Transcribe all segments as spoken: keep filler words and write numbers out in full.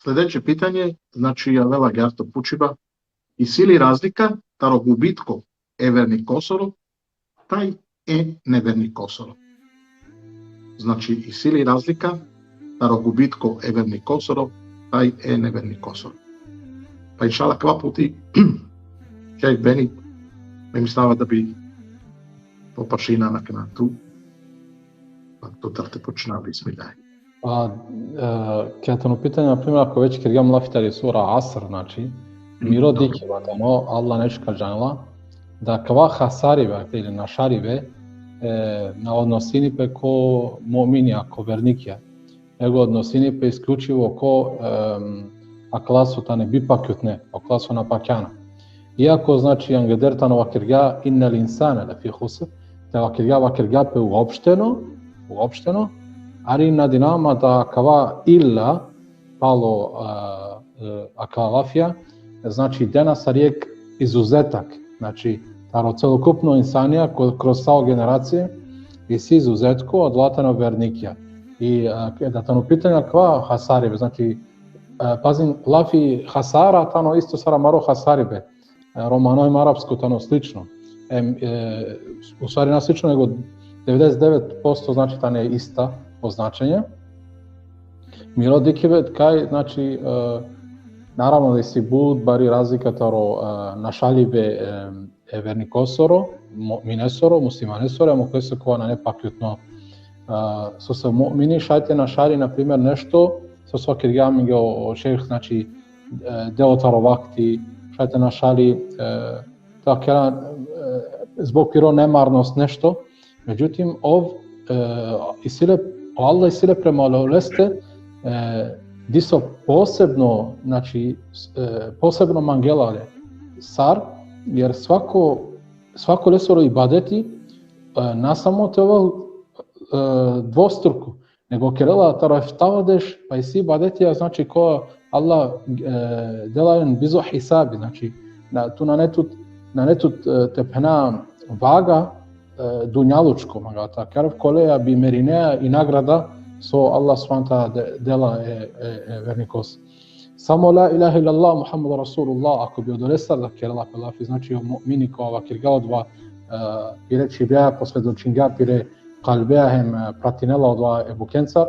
Sledeće pitanje, znači, avela agjaar to pučiba, isi li razlika taro gubitko e vernikosoro, taj e nevernikosoro? Znači, isi li razlika taro gubitko e vernikosoro, taj e nevernikosoro? Pa inšala kava puti, šejh Beni, me mislava da bi popašina na kanatu, pa to tar te počna, bismillah. A, e, Keda tano pitanje, na primer, ako već kergjam lafi tari sura Asr, znači, miro dikhiba tano, Allah nešto ka džanela, da kava hasaribe, ili našaribe, e, na odnosini pe ko mu'minija, ko vernikija, nego odnosini pe isključivo ko, em, akala so tane bipakjutne, akala so napakjana. Iako, znači, angleder tano vakergja innel insane lefi husr, te vakergja, vakergja pe uopšteno, uopšteno, ali nadinama da kava illa palo, a, e, akava lafija, znači, dena sar jek izuzetak, znači, taro celokupno insanija, ko-, kroz sa o generacije, isi izuzetko, odola tano vernikija. I, a, keda tano pitanje kava hasaribe, znači, e, pazin, lafi hasara tano isto sar amaro hasaribe. E, romano hem arapsko tano slično. Em, e, u stvari na slično, nego devedeset devet posto, znači, tane ista po značenje. Miro dikhibe kaj, znači, e, naravno da isi but bari razlika taro, e, našalibe, e, e vernikosoro, mu'minesoro, muslimanesoro, em okese kova nane pakjutno. E, sose mu'mini šaj te našali, na primer, nešto, so so vakergja amenge o, o šejh, znači, e, deo taro vakti, šaj te našali, e, te vakera, e, zbog piro nemarnost nešto. Međutim, ov, e, isi le, o Allah isi le prema oleste, e, diso posebno, znači, s-, e, posebno mangela le. Sar, jer svako, svako lesoro ibadeti, e, na samo te ovel, e, dvostruko, nego kerela taro eftavardeš, pa isi ibadetija, znači, ko Allah, e, dela len bizo hisabi, znači, na, tu nane tut, nane tut, e, te phena vaga, e, dunjalučko, mangava te vakerav, koleja bi merinea i nagrada so Allah subhanehu ve teala de-, dela e, e, e vernikos. Samo la ilahe illallah Muhammedur Resulullah, ako bi odolestar da kerela pe lafi, znači, o mu'mini kova vakergja odova, e, pire čhibea, posvedočingja pire kalbea hem, e, pratinela odova e bukjencar,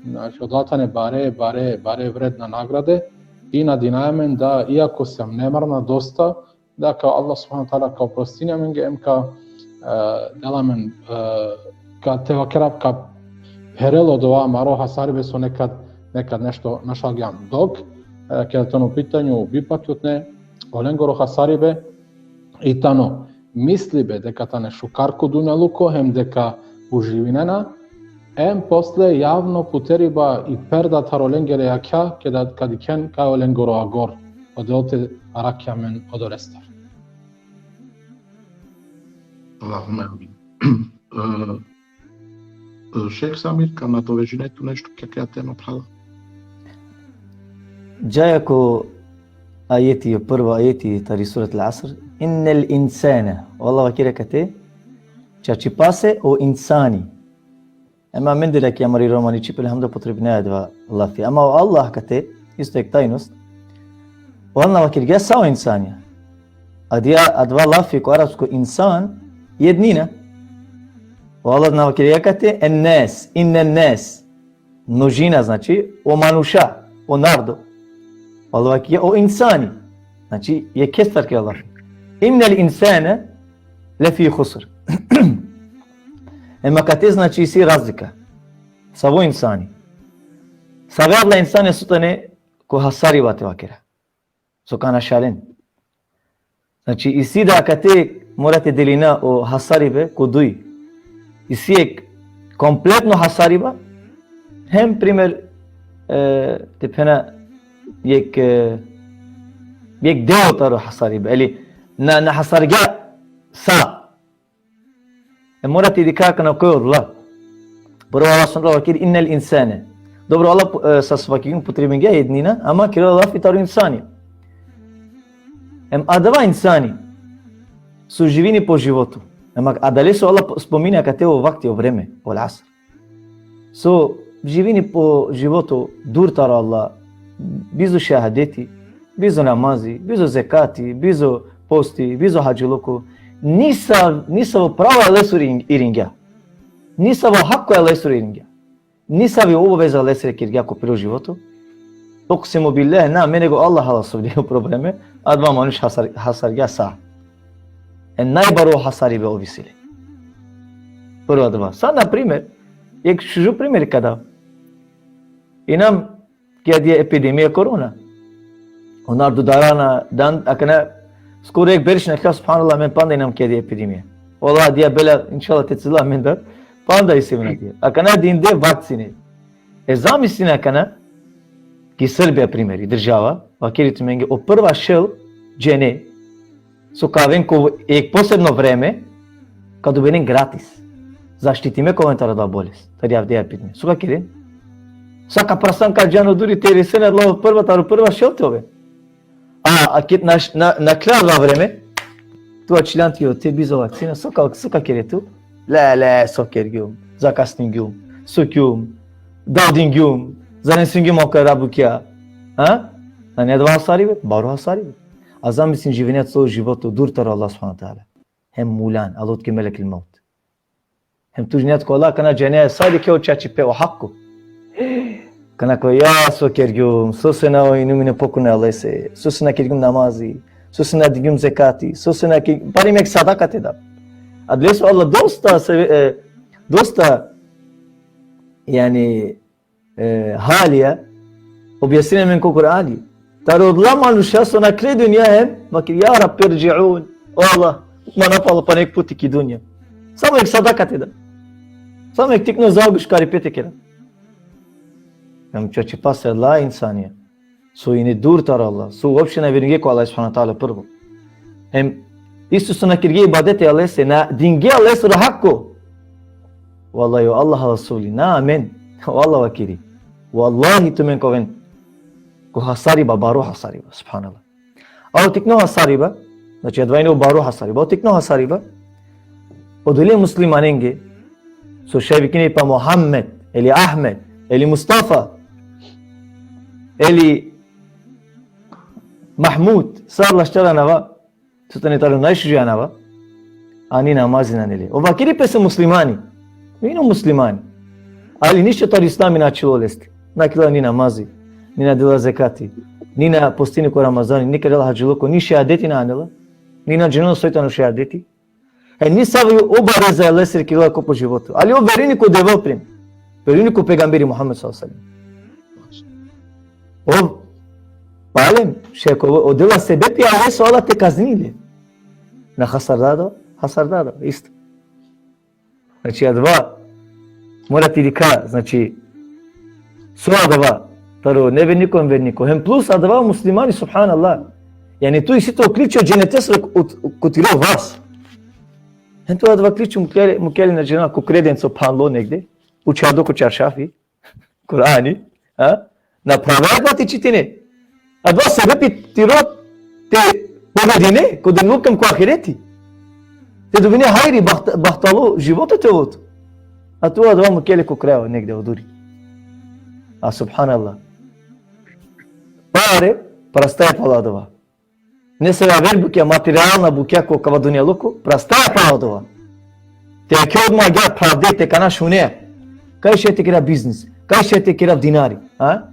znači, odola tane bare, bare, bare vredna nagrade, i nadinaja amen da, iako sam nemarna dosta, da ka Allah subhanehu ve teala ka oprostini amenge, em ka, e, dela amen, e, ka te vakera, ka pherel odova amaro hasaribe so nekad, nekad nešto našalgjam. Dok, e, keda tano pitanju bipakjutne, olengoro hasaribe i tano mislibe deka tane šukar ko dunjaluko, hem deka uživinena, em posle javno puteriba i perda taro lengere jakha, keda, ka dikhen kaj olengoro agor, odote arakhi amen odolestar. Allahumme amin. E, e, šejh Samir, ka nadovežine tu nešto ki akaja tema, phrala? Džaja ko ajeti, o prvo ajeti tari surat Al-Asr, innel insane, o Allah vakeri akate, čačipase o insani. Ema amendar ki amari romani čhib, elhamdulillah, potrebna adava lafi. Ama o Allah akate, isto jek tajnost, o Allah na vakergja sa o insanja. Adija, adava lafi ko arapsko insan, jednina. O Allah na vakergja akate, en-nas, innen-nas. Množina, znači, o manuša, o narodo. O Allah vakergja o insani. Znači, jekhestar kerela lafi. Innel insane lefi husr. Ema akate, znači, isi razlika. Savo insani? Save adala insanja so tane ko hasariba, te vakera. So ka našalen. Znači, isi da akate mora te delina o hasaribe ko duj. Isi jek kompletno hasariba, hem primer, e, te phena jek, e, jek deo taro hasaribe. Ili na, na hasargja sa. E mora te dikha akana koj odola. Prvo Allah subhanehu ve teala vakeri innel insane. Dobro, Allah, e, sas vakeri upotrebingja jednina, ama kerela lafi taro insani. Em adava insani so živini po životo. Em adaleso Allah spomini akate o vakti, o vreme, o asr. So živini po životo dur taro Allah, Bizo šehadeti, bizo namazi, bizo zekati, bizo posti, bizo hadžiluko, nisav, nisavo pravo e lesoro iringja. Nisavo hako e lesoro iringja. Nisavi obaveza lesere kergja ko piro životo. Uksimu billah, na amen nego Allah, hala so dio probleme, adava manuš hasar, hasargja sa. E najbaro hasaribe ov isi le. Prvo adava. Sa, na primer, jekh šužo primer ka dav. Inam ki adaja epidemija korona. O narodo darana, dan, akana skoro jekh berš nakhla, subhanallah, amen panda inam ki adaja epidemija. Ola adaja bela, inšallah, te cila amendar, panda isi amen adaja. Akana dinde vakcine. E zamislin akana, ki Srbija, primer, i država, vakeri tumenge, o prva šel džene, so ka aven ko jekh posebno vreme, ka dobinen gratis. Zaštitime ka oven taro adava bolest, tari avdive epidemija. So ka keren? Sa ka prasan, ka džan oduri te resen adala prva, taro prva šel te oven. A, a ked na, na, nakhla adava vreme, tu ačhilan tut, te bizo vakcina, so ka, so ka kere tu? Le, le, so kergjum, zakasningjum, sukjum, daldingjum, zanesingjum o kara bukja. Ha? Nane adava hasaribe? Baro hasaribe. A zamislin, živine celo životo dur taro Allah subhanahu ve teala. Hem mulan, alo tuke melekul mevt. Hem tužne tut ko Allah, akana džane sa dikhe o čačipe, o hako. Akana ko, ja, so kergjum, sose na inum ine pokorno e Allahese, sose na kergjum namazi, sose na dingjum zekati, sose na ke-, barem jekh sadaka te dav. Adalese o Allah dosta se, e, dosta, jani, e, halija objasnini amen ko Kur'ani. Taro odola manuša so nakhle dunja hem, vakeri, ja Rabbi irđi'un. O Allah, ma napalal pana jekh puti ki dunja. Samo jekh sadaka te dav. Samo jekh tikno zauguš karipe te kera. Hem čačipase adala insanja so ine dur taro Allah, so uopšte na verujnge ko Allah subhanahu ve teala prvo. Hem isto so na kerge ibadet e Allahese, na dinge Allahesoro hako. Vallahi, o Allah, o Rasuli, na amen. O Allah vakeri. Vallahi, tumen ka oven ko hasariba, baro hasariba, subhanallah. A o tikno hasariba, znači, adava ine o baro hasariba, o tikno hasariba, odole muslimanenge, so šaj vikini pe Muhammed, ili Ahmed, ili Mustafa, ili Mahmud, sa adala štar anava, so tane taro najšuže anava, a ni namazi nane le. Ov vakeri pese muslimani. Ine muslimani. Ali ništo taro islami na ačhilo leste. Na kerela ni namazi, ni na dela zekati, ni na postini ko Ramazani, ni kerela hadžiluko, ni šehadeti na anela, ni na džanela soj tano šehadeti. E, nisavi obaveza e lesere kerela ko po životo. Ali ov verujini ko Devel, primer. Verujini ko pejgamberi Muhammed sallallahu alejhi ve sellem. Ov, palem, šaj ka ovel, odela sebepi e Allahese, o Allah te kaznini le. Na hasarda adava? Hasarda adava, isto. Znači, adava mora te dikha, znači, so adava, taro neverniko hem verniko. Hem plus adava muslimani, subhanallah. Jani tu isi to ključ o dženetesoro ko, ko tiro vas. Hem tu adava ključ mukele, mukele na džana ko kredenco phanlo negde, učhado ko čaršafi, Kur'ani, a? Na prava adava te čitine. Adava sebepi tiro te pobedine ko dunjaluko hem ko ahireti. Te dobine hajri, baht-, bahtalo životo te ovel tut. A tu adava mukele ko krajo negde oduri. A, subhanallah. Pare, prastaja palo adava. Nesave aver bukja, materijalna bukja ko kava dunjaluko, prastaja palo adava. Te jakhe odma agjaar phravde, te kana šune. Kaj šaj te kera biznis, kaj šaj te kera dinari, a?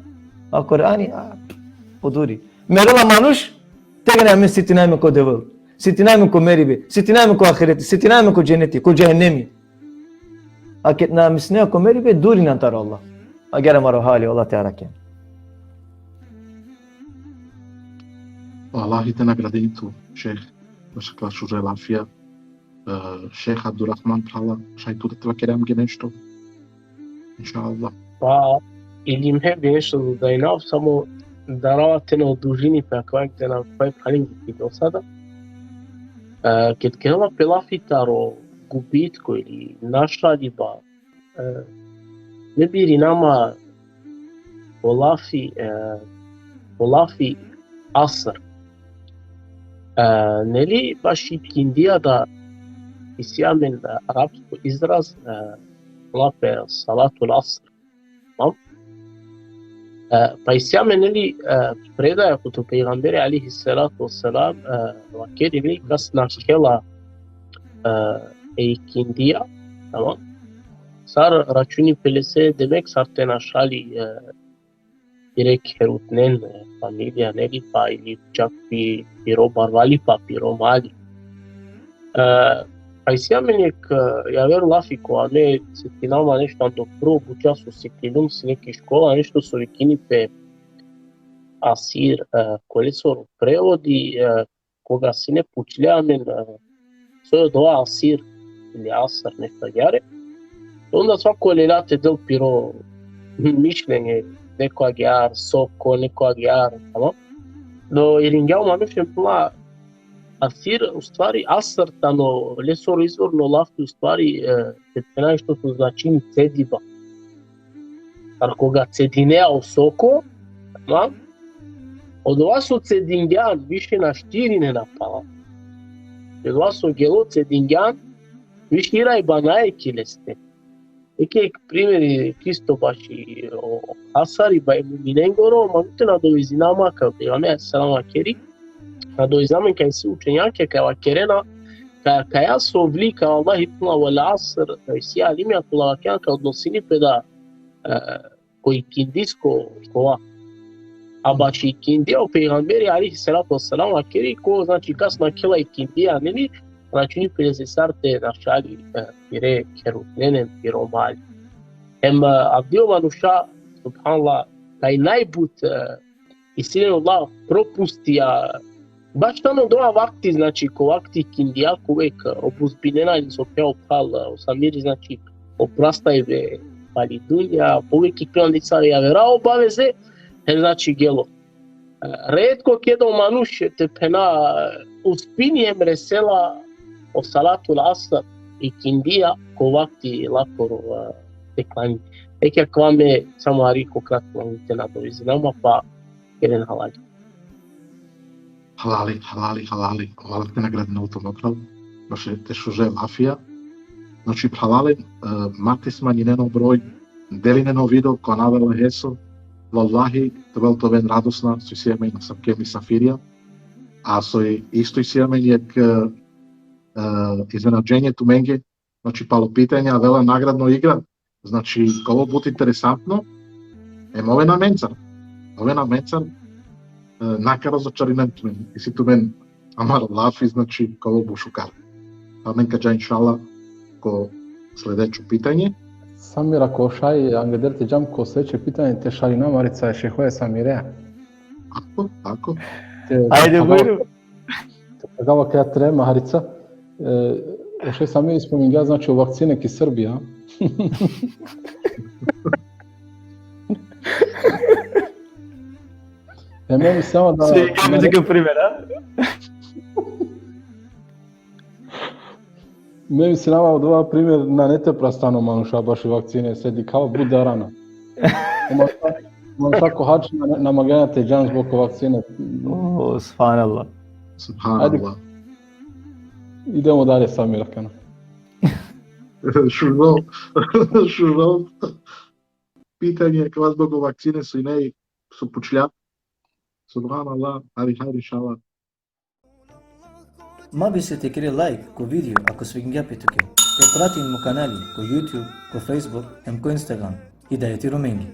A Kur'ani, a, oduri. Merela manuš, tegani amen sitinajme ko Devel. Sitinajme ko meribe, sitinajme ko ahireti, sitinajme ko dženeti, ko džehennemi. A ked na mislinea ko meribe, duri inan taro Allah. Agjaar amaro hali, Allah te arakhel. Allahi te nagradini tu, šejh, baš akala šuže lafija. E, šejh Abdurrahman, phrala, šaj tu da te vakere amge nešto? Inšallah. Pa, ili me bi nešto dodajnav, samo darava te na odužini pe akava te na, pa, phaling ki do sada. E, ked kerela pe lafi taro gubitko ili našaljiba, e, me bi irinama o lafi, e, o lafi asr. E, neli, baši ikindija da isi amen, e, arapsko izraz, e, kerela pe salatul asr. Tamam? E, pa isi amen, neli, e, predaja kote o pejgamberi alejhi salatu ve selam, e, vakeri, neli, kas nakhela, e, e ikindija, tamam? Sar računi pe lese, demek, sar te našali, e, pire kherutnen, e, familija, neli, pa ili čak pi-, piro barvalipa, piro mali. E, pa isi amen jekh, e, javer lafi kova me setinama nešto ando prvo buča so sikiljum sine ki škola, nešto so vikini pe asir, e, kolesoro prevodi, e, koga sine pučle amen, e, so je odova asir ili asr, nešto agjaar. Onda svako lela te del piro mišljenje, neko agjaar, soko, neko agjaar, tamam? No, iringja o manuš hem phenela, asir, u stvari, asr tano lesoro izvorno lafi, u stvari, e, te phena nešto so značini cediba. Sar koga cedinea o soko, tamam? Odova so cedingjan više našti irinena pala. Odova so gelo cedingjan, više iraiba nae ki leste. Jekh, jekh primeri, čisto baši o, o asari, ba e muminengoro, ma te nadovezinama kaj o pejgamberi alejhi selam vakeri, nadovezinama kaj isi učenjakija kaj vakerena, kaj, kaja so vli, kaj o Allah phenela: "Vel asr", kaj isi alimija kola vakerena kaj odnosini pe da, e, ko ikindisko kova. A baši ikindija o pejgamberi alejhi salatu ve selam vakeri, ko, znači, kas nakhela ikindija, neli, računi pe lese sar te našali, e, pire kherutnen hem piro mali. Hem, e, avdive o manuša, subhanallah, kaj najbut, e, isi len ola propustija, baš tano dova vakti, znači, ko vakti ikindija, ka uvek obuzbinena len so phenela o phral, e, o Samiri, znači, oprastajbe pali dunja, pa uvek iklona nesave javera obaveze, hem, znači, gelo. E, retko keda o manuš, te phena, e, uspini hem resela o salatul asr, ikindija, ko vakti lakoro, e, te klanja. Eke, akava me samo hari ko kratko te nadovezinama, pa keren halali. Halali, halali, halali. Allah te nagradinel tut, mo phral. Baš te šuže lafija. Znači, phralalen, e, ma te smanjinen o broj, delinen o video ko anav e Allaheso. Vallahi, te ovel te oven radosna, so isi amen asavke misafirija. A so i, isto isi amen jekh, e, e, iznenađenje tumenge, znači, palo pitanja, avela nagradno igra, znači, ka ovel but interesantno, em oven amencar, oven amencar, e, na ka razočarinen tumen, isi tumen amar lafi, znači, ka ovel but šukar. Pa amen ka dža, inšallah, ko sledećo pitanje. Samir, ako šaj, angleder te džam ko sledeće pitanje, te šarina amarica e šehoja Samirea. Ako, ako. Te, Ajde, te, bujrum. Te gava kaja trema, Harica. E, o šeh Samir spomingja, znači, o vakcine ki Srbija. E, me mislava da, Sve, na, kao primer, a? Me mislava odova primer nane te prastano manuša baši vakcine, se dikhava but da rana. O manuša, manuša ko hadž na, na mangena te džan zbog vakcine. O, subhanallah. Subhanallah. Ajde. Idemo dalje, Samir, akana. Šužo, šužo. Pitanje, kava zbog vakcine so ine, so pučlja. Subhanallah, hari, hari, inšallah. Ma bister te kere like ko video ako svidingja pe tuke. Te pratin mo kanali ko YouTube, ko Facebook, hem ko Instagram. Hidajeti Romengi.